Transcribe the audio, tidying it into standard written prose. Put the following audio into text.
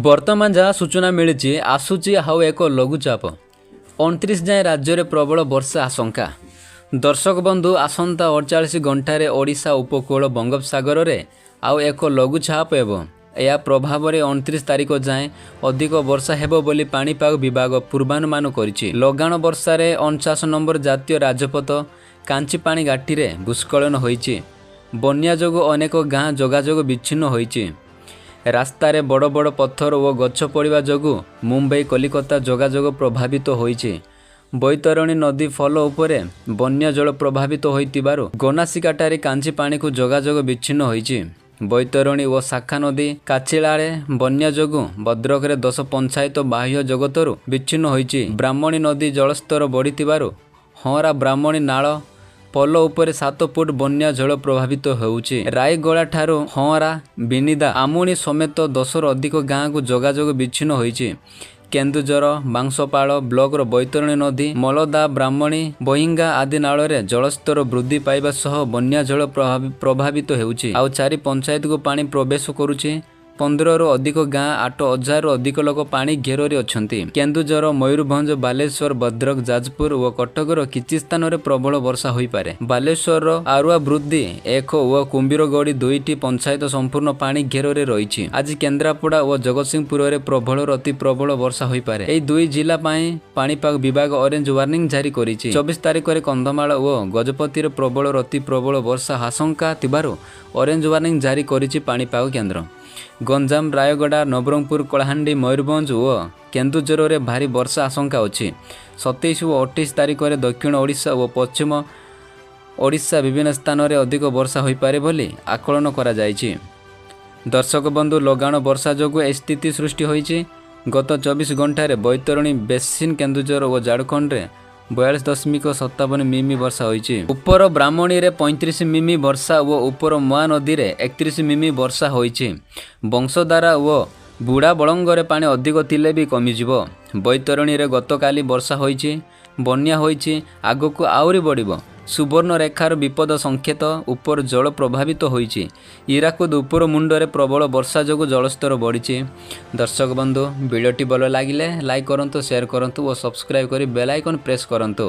ବର୍ତ୍ତମାନ ଯାହା ସୂଚନା ମିଳିଛି, ଆସୁଛି ଆଉ ଏକ ଲଘୁଚାପ। 29 ଯାଏଁ ରାଜ୍ୟରେ ପ୍ରବଳ ବର୍ଷା ଆଶଙ୍କା। ଦର୍ଶକ ବନ୍ଧୁ, ଆସନ୍ତା 48 ଘଣ୍ଟାରେ ଓଡ଼ିଶା ଉପକୂଳ ବଙ୍ଗୋପସାଗରରେ ଆଉ ଏକ ଲଘୁଚାପ ହେବ। ଏହା ପ୍ରଭାବରେ 29 ତାରିଖ ଯାଏଁ ଅଧିକ ବର୍ଷା ହେବ ବୋଲି ପାଣିପାଗ ବିଭାଗ ପୂର୍ବାନୁମାନ କରିଛି। ଲଗାଣ ବର୍ଷାରେ 49 ନମ୍ବର ଜାତୀୟ ରାଜପଥ କାଞ୍ଚିପାଣି ଘାଟିରେ ଭୂସ୍ଖଳନ ହୋଇଛି। ବନ୍ୟା ଯୋଗୁଁ ଅନେକ ଗାଁ ଯୋଗାଯୋଗ ବିଚ୍ଛିନ୍ନ ହୋଇଛି। ରାସ୍ତାରେ ବଡ଼ ବଡ଼ ପଥର ଓ ଗଛ ପଡ଼ିବା ଯୋଗୁଁ ମୁମ୍ବାଇ କଲିକତା ଯୋଗାଯୋଗ ପ୍ରଭାବିତ ହୋଇଛି। ବୈତରଣୀ ନଦୀ ପୋଲ ଉପରେ ବନ୍ୟା ଜଳ ପ୍ରଭାବିତ ହୋଇଥିବାରୁ ଗୋନାସିକାଠାରେ କାଞ୍ଚିପାଣିକୁ ଯୋଗାଯୋଗ ବିଚ୍ଛିନ୍ନ ହୋଇଛି। ବୈତରଣୀ ଓ ଶାଖା ନଦୀ କାଚିଳାରେ ବନ୍ୟା ଯୋଗୁଁ ଭଦ୍ରକରେ 10 ପଞ୍ଚାୟତ ବାହ୍ୟ ଜଗତରୁ ବିଚ୍ଛିନ୍ନ ହୋଇଛି। ବ୍ରାହ୍ମଣୀ ନଦୀ ଜଳସ୍ତର ବଢ଼ିଥିବାରୁ ହଁରା ବ୍ରାହ୍ମଣୀ ନାଳ ପୋଲ ଉପରେ 7 ଫୁଟ ବନ୍ୟା ଜଳ ପ୍ରଭାବିତ ହେଉଛି। ରାଇଗୋଳାଠାରୁ ହଁରା, ବିନିଦା, ଆମୁଣି ସମେତ 10ରୁ ଅଧିକ ଗାଁକୁ ଯୋଗାଯୋଗ ବିଚ୍ଛିନ୍ନ ହୋଇଛି। କେନ୍ଦୁଝର ବାଂଶପାଳ ବ୍ଲକର ବୈତରଣୀ ନଦୀ, ମଲଦା, ବ୍ରାହ୍ମଣୀ, ବହିଙ୍ଗା ଆଦି ନାଳରେ ଜଳସ୍ତର ବୃଦ୍ଧି ପାଇବା ସହ ବନ୍ୟା ଜଳ ପ୍ରଭାବିତ ହେଉଛି। ଆଉ ଚାରି ପଞ୍ଚାୟତକୁ ପାଣି ପ୍ରବେଶ କରୁଛି। 15ରୁ ଅଧିକ ଗାଁ, 8,000ରୁ ଅଧିକ ଲୋକ ପାଣି ଘେରରେ ଅଛନ୍ତି। କେନ୍ଦୁଝର, ମୟୂରଭଞ୍ଜ, ବାଲେଶ୍ୱର, ଭଦ୍ରକ, ଯାଜପୁର ଓ କଟକର କିଛି ସ୍ଥାନରେ ପ୍ରବଳ ବର୍ଷା ହୋଇପାରେ। ବାଲେଶ୍ୱରର ଆରୁଆବୃଦ୍ଧି 1 ଓ କୁମ୍ଭୀରଗଡ଼ି ଦୁଇଟି ପଞ୍ଚାୟତ ସମ୍ପୂର୍ଣ୍ଣ ପାଣି ଘେରରେ ରହିଛି। ଆଜି କେନ୍ଦ୍ରାପଡ଼ା ଓ ଜଗତସିଂହପୁରରେ ପ୍ରବଳରୁ ଅତି ପ୍ରବଳ ବର୍ଷା ହୋଇପାରେ। ଏହି ଦୁଇ ଜିଲ୍ଲା ପାଇଁ ପାଣିପାଗ ବିଭାଗ ଅରେଞ୍ଜ ୱାର୍ଣ୍ଣିଂ ଜାରି କରିଛି। 24 ତାରିଖରେ କନ୍ଧମାଳ ଓ ଗଜପତିରେ ପ୍ରବଳରୁ ଅତି ପ୍ରବଳ ବର୍ଷା ଆଶଙ୍କା ଥିବାରୁ ଅରେଞ୍ଜ ୱାର୍ଣ୍ଣିଂ ଜାରି କରିଛି ପାଣିପାଗ କେନ୍ଦ୍ର। ଗଞ୍ଜାମ, ରାୟଗଡ଼ା, ନବରଙ୍ଗପୁର, କଳାହାଣ୍ଡି, ମୟୂରଭଞ୍ଜ ଓ କେନ୍ଦୁଝରରେ ଭାରୀ ବର୍ଷା ଆଶଙ୍କା ଅଛି। 27 ଓ 28 ତାରିଖରେ ଦକ୍ଷିଣ ଓଡ଼ିଶା ଓ ପଶ୍ଚିମ ଓଡ଼ିଶା ବିଭିନ୍ନ ସ୍ଥାନରେ ଅଧିକ ବର୍ଷା ହୋଇପାରେ ବୋଲି ଆକଳନ କରାଯାଇଛି। ଦର୍ଶକ ବନ୍ଧୁ, ଲଗାଣ ବର୍ଷା ଯୋଗୁଁ ଏହି ସ୍ଥିତି ସୃଷ୍ଟି ହୋଇଛି। ଗତ 24 ଘଣ୍ଟାରେ ବୈତରଣୀ ବେସିନ୍, କେନ୍ଦୁଝର ଓ ଝାଡ଼ଖଣ୍ଡରେ 42.57 ମିମି ବର୍ଷା ହୋଇଛି। ଉପର ବ୍ରାହ୍ମଣୀରେ 35 ମିମି ବର୍ଷା ଓ ଉପର ମହାନଦୀରେ 31 ମିମି ବର୍ଷା ହୋଇଛି। ବଂଶଧାରା ଓ ବୁଢ଼ା ବଳଙ୍ଗରେ ପାଣି ଅଧିକ ଥିଲେ ବି କମିଯିବ। ବୈତରଣୀରେ ଗତକାଲି ବର୍ଷା ହୋଇଛି, ବନ୍ୟା ହୋଇଛି, ଆଗକୁ ଆହୁରି ବଢ଼ିବ। ସୁବର୍ଣ୍ଣରେଖାର ବିପଦ ସଂକେତ ଉପର ଜଳ ପ୍ରଭାବିତ ହୋଇଛି। ହୀରାକୁଦ ଉପର ମୁଣ୍ଡରେ ପ୍ରବଳ ବର୍ଷା ଯୋଗୁଁ ଜଳସ୍ତର ବଢ଼ିଛି। ଦର୍ଶକ ବନ୍ଧୁ, ଭିଡ଼ିଓଟି ଭଲ ଲାଗିଲେ ଲାଇକ୍ କରନ୍ତୁ, ସେୟାର କରନ୍ତୁ ଓ ସବସ୍କ୍ରାଇବ୍ କରି ବେଲ୍ ଆଇକନ୍ ପ୍ରେସ୍ କରନ୍ତୁ।